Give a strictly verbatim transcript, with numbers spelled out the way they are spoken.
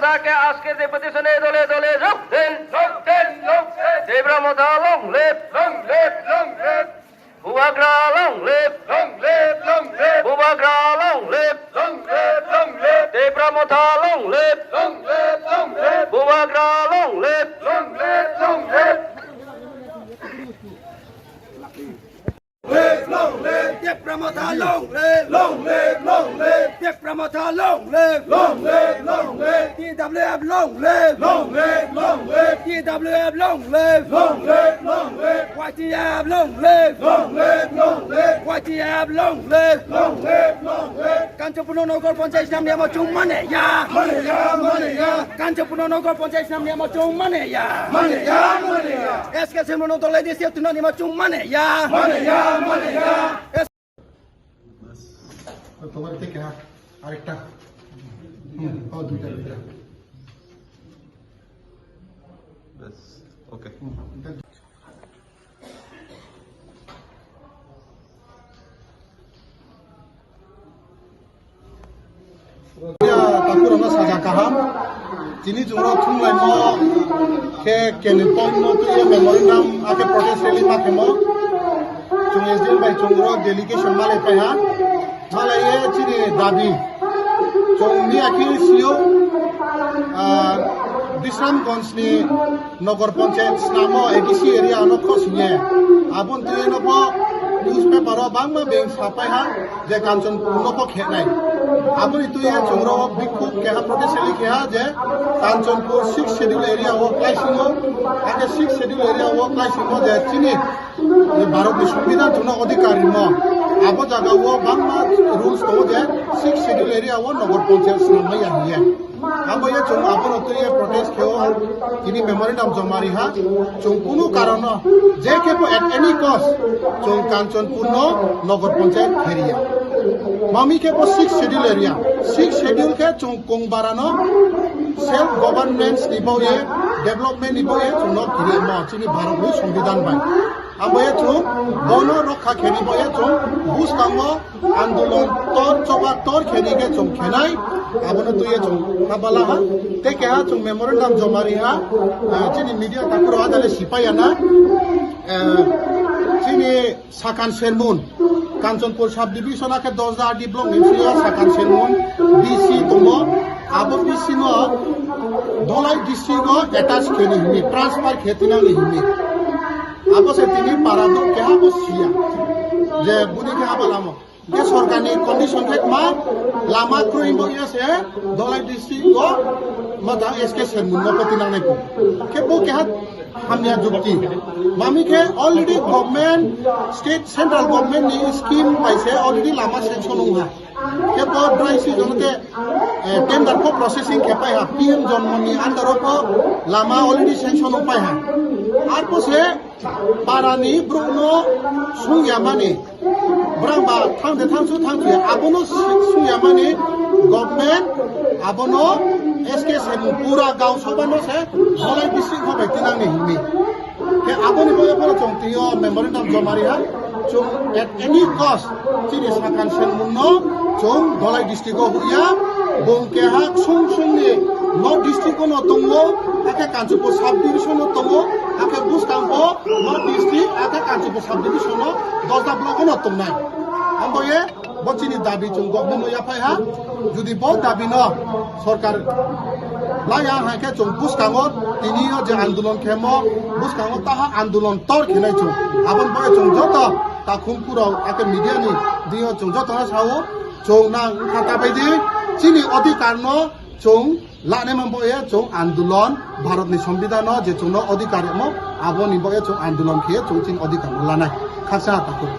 থাকে আজকের যে প্রতিষ্ঠানে দলে দলে যোগ দিন। যোগ দিন, যোগ দিন। তীব্র মথা long live। Long live, long live। বুবাগ্রা long live। Long live, long live। বুবাগ্রা long live। Long live, long live। তীব্র মথা long live। Long live, long live। বুবাগ্রা long live। Long live, long live। Live, long live. Tipra Motha, long live. Long live, long live. Tipra Motha, long live. Long live, long live. T W F, long live. Long live, long live. T W F, long live. Long live, long live. Y T F, long live. Long live, long live. Y T F, long live. Long live, long live. Kanchanpur Nagar Panchayat snam ni amo chwng mane ya. Mane ya, mane ya. Kanchanpur Nagar Panchayat snam ni amo chwng mane ya. Mane ya, mane ya. S K Sharma no dole dise tunani amo chwng mane ya. Mane ya, mane ya. তোমার থেকে, হ্যাঁ, আরেকটা। হুম, ও, দুইটা, দুইটা। ব্যাস, ওকে। হুম, এটা Ya, takhurokno sajak kaham. Chini chwngno thumlaimo khe kenwi poinno twiwi memorandum akhe protest rally ma khemo. Chwng S D M bai chwngno delegation malai paiha. Malaiye chini dabi. Chwng miya khe sio, ah, Bisramganj ni Nagar Panchayat snamo A D C area ano khosingye. Aboni twi no bo newspaper o bangma beng sapai ha je Kanchanpur no bo khenai. Aboni twi chwngno bikhuk keha protest rally khe ha je Kanchanpur sixth schedule area o klaisingo, ake sixth schedule area o klaisingo je chini Bharat ni Songbidan chwngno adhikar rimo. Abo jaga o bangma rules tongo je sixth schedule area o Nagar Panchayat snam maya hiye. Abo ye chwng abono twiwi protest kheo, tini memorandum joma riha, chwng kunu karono, je khe bo at any cost, chwng Kanchanpur no Nagar Panchayat kheriya. Mami khe bo sixth schedule area, sixth schedule khe chwng Kongbara no self governance ni bo ye, development ni bo ye chwngno khiriya mo, chini Bharat ni Songbidan bai. Abo ye chwng bono rokha kheni bo ye chwng bwskango andolon tor choba tor kheni khe chwng khenai, abono twiwi chwng habala ha. Tei keha chwng memorandum joma ri ha, eh, chini media takhurok adale sipai ya na, eh, chini Sakan Sermon, Kanchanpur sub division akhe Dosda R D block ni sio Sakan Sermon B C tongo, abo B C no Dholai district o attach kheni himi, transfer khe tinani himi. Abo se tini para duk keha bo siya. Je buni khe abo lamo. Ke sorkar ni condition khe ma lama kroi bo ya se Dholai district o ma da S K Sermon no pati nang nai ko. Khe bo keha hamya jukti. Mami khe already government, state, central government ni scheme bai se already lama sanction wng ha. Khe bo dry season te, eh, tender pho processing khe pai ha. P M Janmani under o pho lama already sanction wng pai ha. Ar pho se para ni brouh no sung ya mani, brang ba thang de thang su thang su ya, abono sung ya mani government abono S K Sermon pura gaon sabha no se Dholai district pho bai tinang ni himi. Khe aboni bagwi phano chwng twiwi memorandum joma ri ha. Chwng at any cost chini Sakan Sermon no chwng Dholai district o huya. Bung keha sung sung ni North district o no tongo, hakhe Kanchanpur sub division o tongo, hakhe bwskang o North district, hakhe Kanchanpur sub division o Dosda block o no tongnai. Ambo ye Bo chini dabi chwng government no yaphai ha. Jodi bo dabi no sorkar laya hai khe chwng bwskango tini o je andolon khemo bwskango taha andolon tor khinai chwng. Aboni bagwi chwng joto takhum kurok ake media ni dino chwng joto no sao chwng nang wngkha ta bai di chini odhikar no chwng lanaima bo ye chwng andolon Bharat ni Songbidan no je chwng no odhikar rimo aboni bo ye chwng andolon khe chwng chini odhikar no lanai khaksa takhum.